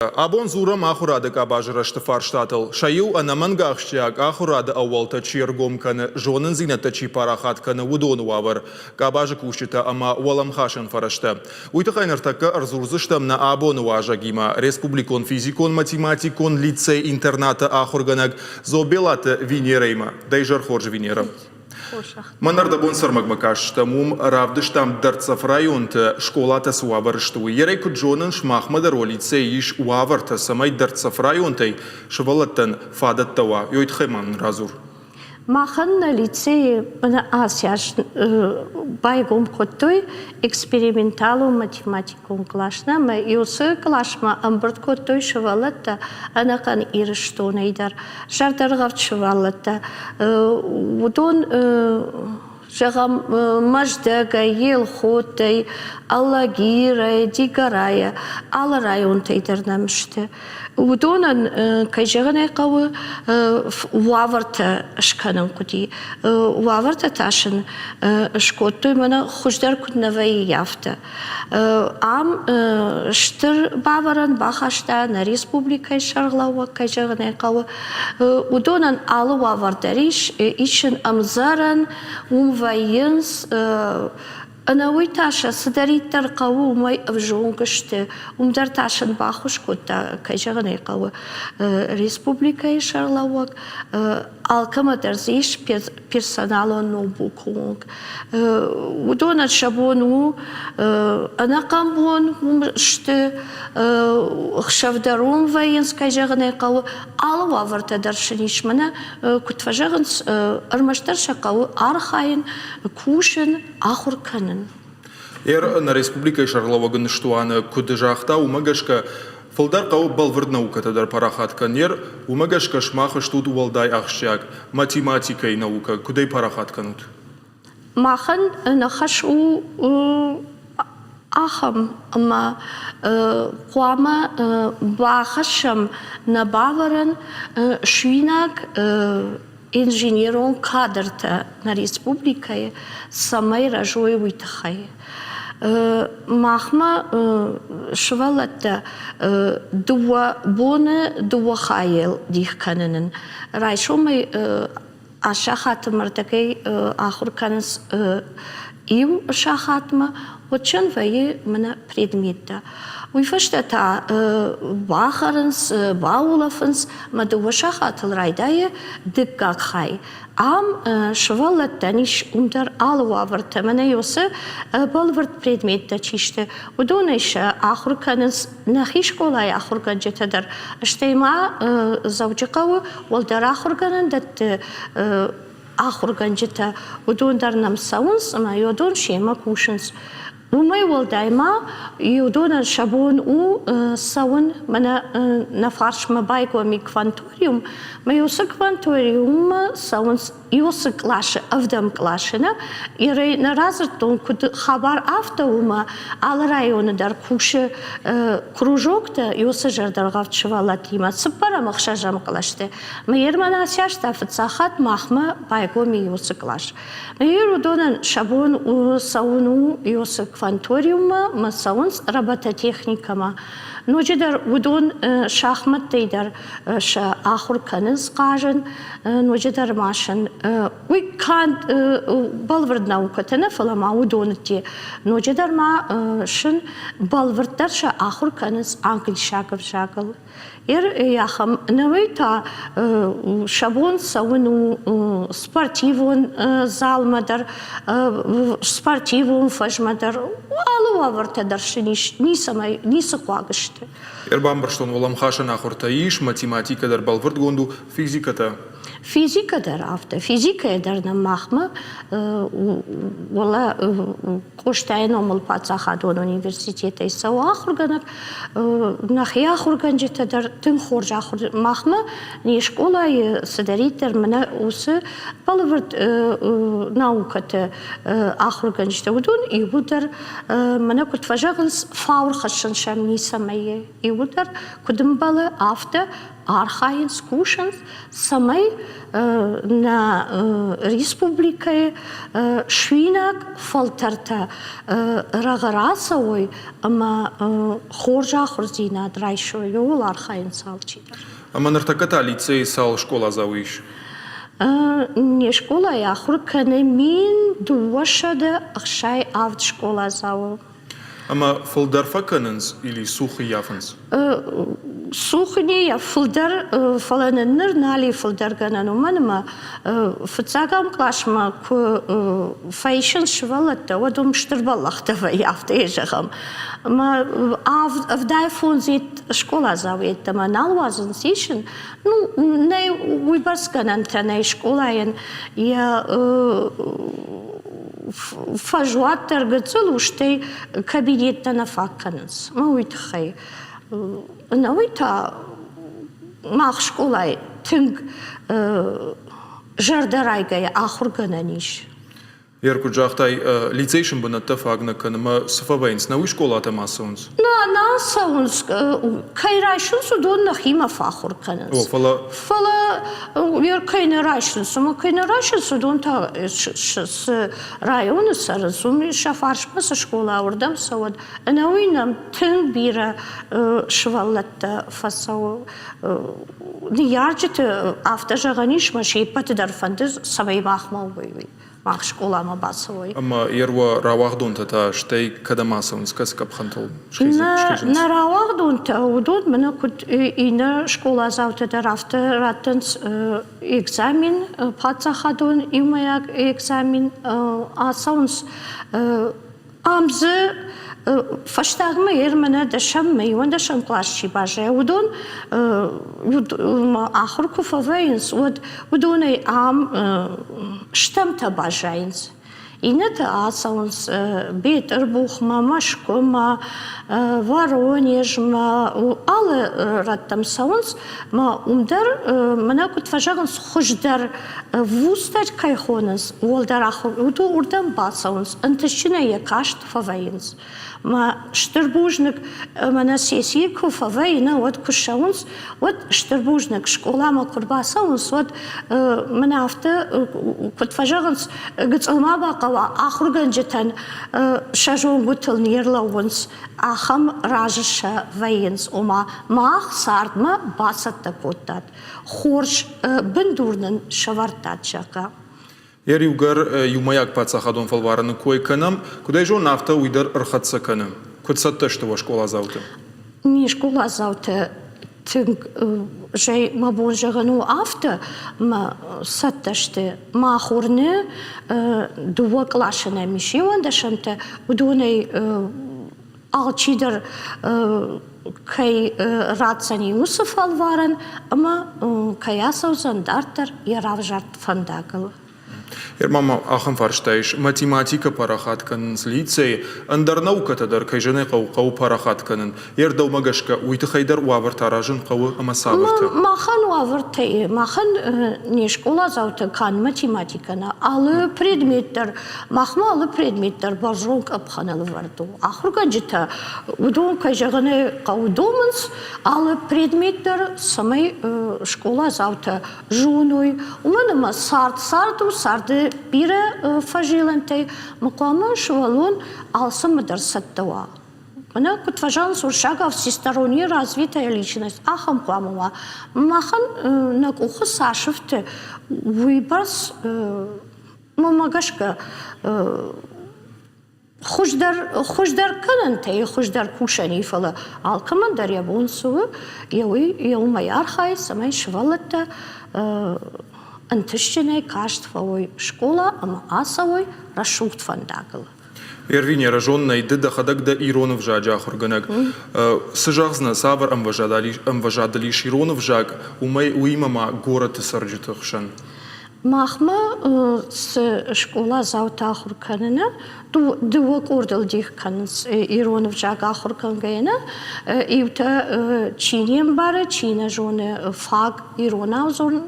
Абон дзурӕм ахуырады къабазы рӕзты фарстатыл. Сӕ иу ӕнӕмӕнг ахсджиаг ахуырады ӕууӕлтӕ чи ӕргом кӕны, зонындзинӕдтӕ чи парахат кӕны, уыдоны уавӕр, къабазы кусджытӕ ӕмӕ уӕлӕмхасӕн фӕрӕзтӕ. Уый тыххӕй ныртӕккӕ ӕрдзурдзыстӕм нӕ абоны уазӕгимӕ, республикон физикон-математикон лицей-интернаты ахуыргӕнӕг Дзобелаты Венерӕимӕ. Дӕ изӕр хорз, Венера. Мӕн ӕрдӕбон сӕрмӕгмӕ кастыстӕм, уым равдыстам дӕрддзӕф районты скъолатӕ цы уавӕры сты, уый. Ерӕй куыд зонын, сымахмӕ дӕр уӕ лицейы ис уавӕртӕ, цӕмӕй дӕрддзӕф районтӕй сывӕллӕттӕн фадӕттӕ уа. Ёй тыххӕй ма нын радзур. Махӕн нӕ лицейы мӕнӕ ацы аз байгом кодтой эксперименталон математикон кълас ӕмӕ уыцы къласмӕ ӕмбырд кодтой сывӕллӕттӕ ӕнӕхъӕн Ирыстонӕй дӕр. Зӕрдӕргъӕвд сывӕллӕттӕ, уыдон, зӕгъӕм, Мӕздӕгӕй, Елхотӕй, Алагирӕй, Дигорайӕ, алы районтӕй дӕр нӕм сты. Уыдонӕн, кӕй зӕгъын ӕй хъӕуы, уавӕртӕ скӕнын хъуыди. Уавӕртӕ та сын скодтой, мӕнӕ хуыздӕр куыд нӕ вӕййы, афтӕ. Ам стыр бавӕрӕн бахаста нӕ республикӕйы сӕргълӕууӕг, кӕй зӕгъын ӕй хъӕуы. Уыдонӕн алы уавӕр дӕр ис, ис сын ӕмдзӕрӕн, уым вӕййынц Ӕнӕуый та сӕ цыдӕриддӕр хъӕуы, уымӕй ӕвзонг сты. Уым дӕр та сын баххуыс кодта, кӕй зӕгъын ӕй хъӕуы, республикӕйы сӕргълӕууӕг. Алкӕмӕ дӕр дзы ис персоналон ноутбукы онг. Уыдонӕн сӕ бон у ӕнӕхъӕн бон уым сты, ӕхсӕв дӕр уым вӕййынц, кӕй зӕгъын ӕй хъӕуы. Алы уавӕртӕ дӕр сын ис. Мӕнӕ куыд фӕзӕгъынц, ӕрмӕстдӕр сӕ хъӕуы архайын, кусын, ахуыр кӕнын. Нӕ республикӕйы сӕргълӕууӕг ныстуаны куыд загъта, уымӕ гӕсгӕ фылдӕр хъӕуы бӕлвырд наукӕтӕ дӕр парахат кӕнын. Уымӕ гӕсгӕ сымах стут уӕлдай ахсджиаг математикӕйы наукӕ. Куыд ӕй парахат кӕнут? Махӕн нӕ хӕс у ахӕм, ӕмӕ хъуамӕ бахӕссӕм нӕ бавӕрӕн суинаг инженерон кадртӕ нӕ республикӕйы цӕмӕй рӕзой, уый тыххӕй. Махмӕ сывӕллӕттӕ дыууӕ боны дыууӕ хайыл дих кӕнынӕн. Райсомӕй аст сахаты мӕрдӕгӕй ахуыр кӕнынц иу сахатмӕ, уӕд сӕм вӕййы мӕнӕ предметтӕ. Уый фӕстӕ та бахӕрынц, баулӕфынц ӕмӕ дыууӕ сахатыл райдайы дыккаг хай. Ам сывӕллӕттӕн ис уым дӕр алы уавӕртӕ. Мӕнӕ уыцы бӕлвырд предметтӕ чи сты, уыдонӕй сӕ ахуыр кӕнынц нӕхи скъолайы ахуыргӕнджытӕ дӕр, стӕй ма Дзӕуджыхъӕуы уӕлдӕр ахуыргӕнӕндӕтты ахуыргӕнджытӕ, уыдон дӕр нӕм цӕуынц ӕмӕ уыдон семӕ кусынц. Уымӕй уӕлдай ма уыдонӕн сӕ бон у цӕуын, мӕнӕ нӕ фарсмӕ байгом и кванториум, мӕ уыцы кванториуммӕ цӕуынц уыцы къласы, ӕвдӕм къласы нӕ, нӕ радзырдтон, куыд хабар афтӕ у ӕмӕ алы районы дӕр кусы кружоктӕ уыцы зӕрдӕргъӕвд сывӕллӕттимӕ цыппӕрӕм ӕхсӕзӕм кълӕсты. Мӕ асӕста фыццаг хатт махмӕ байгом и уыцы кълас. Ир уыдонӕн сӕ бон у цӕуын у уыцы кванториуммӕ мӕ цӕуынц робототехникӕмӕ. Ноджыдӕр уыдон шахмӕттӕй дӕр сӕ ахуыр кӕнынц хъазын, ноджыдӕр ма сын уый канд бӕлвырд наукӕтӕ нӕ, фӕлӕ ма уыдоны те. Ноджыдӕр ма сын бӕлвырддӕр сӕ ахуыр кӕнынц англисаг ӕвзагыл. Ахӕм нӕуӕй та сӕ бон цӕуын у спортивон залмӕ дӕр, спортивон фӕзмӕ дӕр. Алы уавӕртӕ дӕр сын ис, ницӕмӕй ницы хъуаг сты. Ӕрбамбӕрстон уӕлӕмхасӕн ахуыртӕ ис, математикӕ дӕр бӕлвырдгонд у, физикӕ та? Физикӕ дӕр афтӕ. Физикӕйӕ дӕр нӕм махмӕ уӕлӕ Къостайы номыл паддзахадон университетӕй цӕуы ахуыргӕнӕг. Нӕхи ахуыргӕнджытӕ дӕр тынг хорз ахуыр. Махмӕ не скъолайы цыдӕриддӕр мӕнӕ уыцы бӕлвырд наукӕты ахуыргӕнджытӕ, уыдон иууылдӕр мӕнӕ куыд фӕзӕгъынц, фаур хӕссын сӕм ницӕмӕй. вӕййы. Иуылдӕр куыд ӕмбӕлы, афтӕ архайынц, кусынц, цӕмӕй нӕ республикӕйы суинаг фӕлтӕртӕ рӕгъы рацӕуой ӕмӕ хорз ахуырдзинад райсой, ууыл архайынц алчидӕр. Ӕмӕ ныртӕккӕ та лицейы цал скъоладзауы ис? Не скъолайы ахуыр кӕны 1267 скъоладзауы. Ӕмӕ фылдӕр фӕкӕнынц или цух ӕййафынц? Цух не фылдӕр, фӕлӕ нын ныр нал и фылдӕргӕнӕн, уымӕн ӕмӕ фыццагӕм къласмӕ куы фӕисынц сывӕллӕттӕ, уӕд уым стыр бӕллӕхтӕ вӕййы, афтӕ йӕ зӕгъӕм. Ӕмӕ 75 скъоладзауы йеддӕмӕ нал уадзынц исын. Ну, нӕй уыйбӕрц гӕнӕнтӕ нӕй скъолайӕн йӕ фӕзуат дӕр гыццыл у, стӕй кабинеттӕ нӕ фаг кӕнынц. Мӕ уый тыххӕй. Ӕнӕуый та мах скъолайы тынг зӕрдӕрайгӕйӕ ахуыргӕнӕн ис. Ер куыд загътай, лицейы сын бынӕттӕ фаг нӕ кӕны ӕмӕ цы фӕвӕййынц, нӕ уый скъолатӕм ацӕуынц? Нӕ, нӕ ацӕуынц. Кӕй райсынц, уыдон нӕхимӕ фӕахуыр кӕнынц. О, фӕлӕ... Фӕлӕ ер кӕй нӕ райсынц, ӕмӕ кӕй нӕ райсынц, уыдон та цы районы цӕрынц, уым сӕ фарсмӕ цы скъола, уырдӕм цӕуӕд. Ӕнӕуый нӕм тынг бирӕ сывӕллӕттӕ фӕцӕуы. Ныййарджыты афтӕ зӕгъӕн ис, мӕ се ппӕты дӕр фӕнды, цӕмӕй махмӕ уой, уый. Мах скъоламӕ бацӕуой. Ӕмӕ йе руӕ рауагъдонтӕ та стӕй кӕдӕм ацӕуынц, кӕцы къӕпхӕнтыл схизынц? Нӕ рауагъдонтӕ, уыдон мӕнӕ куыд иннӕ скъоладзаутӕ дӕр афтӕ раттынц экзамен, паддзахадон иумӕйаг экзамен, ацӕуынц Ам дзы фӕстагмӕ йе мӕнӕ дӕсӕммӕ, иуӕндӕсӕм кълас чи баззайы, уыдон ахуыр куы фӕвӕййынц, уӕд уыдонӕй ам стӕмтӕ баззайынц. Иннӕтӕ ацӕуынц Бетъырбухмӕ, Мӕскуымӕ, Воронежмӕ, алы рӕттӕм цӕуынц. Мӕ уым дӕр мӕнӕ куыд фӕзӕгъынц, хуыздӕр вузтӕ кӕй хонынц, уӕлдӕр ахуыр, уыдон уырдӕм бацӕуынц, ӕнтыстджынӕй йӕ каст фӕвӕййынц. Мӕ стыр бузныг, мӕнӕ сессийы куы фӕвӕййы, уӕд куы ссӕуынц, уӕд стыр бузныг, скъоламӕ куы рбацӕуынц, уӕд мӕнӕ афтӕ куыд фӕзӕгъынц, гыцъыл ма бахъӕуа, ахуыргӕнджытӕн сӕ зонгуытыл не рлӕууынц, ахӕм разы сӕ вӕййынц, ома мах цардмӕ бацӕттӕ кодтат. Хорз бындур нын сӕвӕрдтат, зӕгъгӕ. Йӕ иугӕр иумӕйаг паддзахадон фӕлварӕны кой кӕнӕм, куыд ӕй зонын, афтӕ уый дӕр ӕрхӕццӕ кӕны. Куыд цӕттӕ сты уӕ скъоладзаутӕ? Не скъоладзаутӕ тынг зӕй мӕ бон зӕгъын у афтӕ, мӕ цӕттӕ сты. Мах уырны, дыууӕ къласы нӕм ис иуӕндӕсӕмтӕ, уыдонӕй алчидӕр кӕй ратдзӕни уыцы фӕлварӕн ӕмӕ кӕй ацӕудзӕн дарддӕр йӕ равзӕрд фӕндагыл. Ма ма ахӕм фарста ис. Математикӕ парахат кӕнынц лицейы, ӕндӕр наукӕтӕ дӕр кӕй зӕгъын ӕй хъӕуы, хъӕуы парахат кӕнын. Йе рдӕумӕ гӕсгӕ уый тыххӕй дӕр уавӕртӕ аразын хъӕуы ӕмӕ цавӕртӕ? Махӕн уавӕртӕ махӕн не скъоладзаутӕ канд математикӕ нӕ, алы предмет дӕр Махмӕ алы предмет дӕр бӕрзонд къӕпхӕныл ӕвӕрд у. Ахуыргӕнджытӕ уыдон, кӕй зӕгъын ӕй хъӕуы, домынц алы предмет дӕр, цӕмӕй скъоладзаутӕ зоной. Уымӕн ӕмӕ цард цард у, царды бирӕ фӕзилӕнтӕй ма хъуамӕ сывӕллон алцӕмӕ дӕр цӕттӕ уа. Мӕнӕ куыд фӕзӕгъынц уырыссагау всесторонне развитая личность, ахӕм хъуамӕ уа. Махӕн нӕ къухы цас ӕфты, уыйбӕрц Мӕнмӕ гӕсгӕ, хуыздӕр, хуыздӕр кӕнӕнтӕ хуыздӕр кусӕн и, фӕлӕ алкӕмӕн дӕр йӕ бон цы у, йӕ уый йӕ уымӕй архайы, цӕмӕй сывӕллӕттӕ ӕнтыстджынӕй каст фӕуой скъола ӕмӕ ацӕуой рӕсугъд фӕндагыл. Эрвинера, зонын ӕй, ды дӕхӕдӕг дӕ ирон ӕвзаджы ахуыргӕнӕг. Цы зӕгъдзынӕ, цавӕр ӕмвӕзадыл ис ирон ӕвзаг, уымӕй уыимӕ ма горӕты цӕрджыты хсӕн? Махмӕ цы скъоладзаутӕ ахуыр кӕныны, дыууӕ къордыл дих кӕнынц ирон ӕвзаг ахуыр кӕнгӕйӕ нӕ. Иутӕ чи не мбары, чи нӕ зоны фаг иронау дзурын,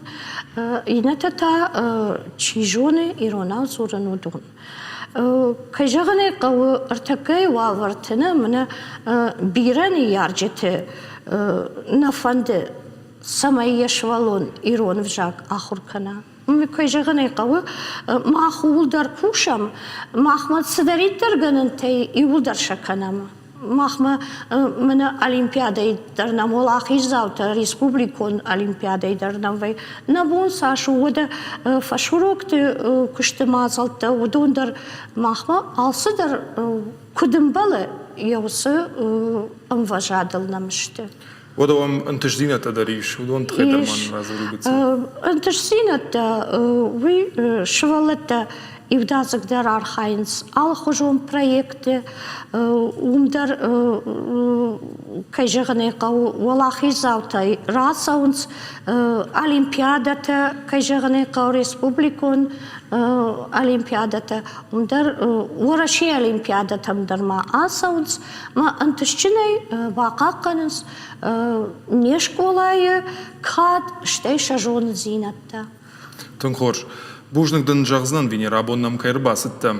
иннӕтӕ та чи зоны иронау дзурын, уыдон. Кӕй зӕгъын ӕй хъӕуы, ӕртӕккӕйы уавӕрты нӕ мӕнӕ бирӕ ныййарджыты нӕ фӕнды, цӕмӕй йӕ сывӕллон ирон ӕвзаг ахуыр кӕна. Кӕй зӕгъын ӕй хъӕуы, мах ууыл дӕр кусӕм, махмӕ цыдӕриддӕр гӕнӕнтӕй иууылдӕр сӕ кӕнӕм. Махмӕ мӕнӕ олимпиадӕйы дӕр нӕм уӕлахиздзаутӕ, республикон олимпиадӕйы дӕр нӕм вӕййы. Нӕ бон цас у, уӕдӕ фӕсурокты куысты мадзӕлттӕ, уыдон дӕр махмӕ алцыдӕр куыд ӕмбӕлы, йӕ уыцы ӕмвӕзадыл нӕм сты. Уӕдӕ уӕм ӕнтыстдзинӕдтӕ дӕр ис, уыдон тыххӕй дӕр ма нын радзурут гыццыл. Ӕнтыстдзинӕдтӕ уый сывӕллӕттӕ иудадзыг дӕр архайынц алыхуызон проектты, уым дӕр, кӕй зӕгъын ӕй хъӕуы, уӕлахиздзаутӕй рацӕуынц олимпиадӕтӕ, кӕй зӕгъын ӕй хъӕуы, республикон олимпиадӕтӕ, уым дӕр Уӕрӕсейы олимпиадӕтӕм дӕр ма ацӕуынц. Ма ӕнтыстджынӕй бахъахъхъӕнынц не скъолайы кад, стӕй сӕ зонындзинӕдтӕ. Тынг хорз. Бузныг дын зӕгъдзынӕн, Венера, абон нӕм кӕй ӕрбацыдтӕ.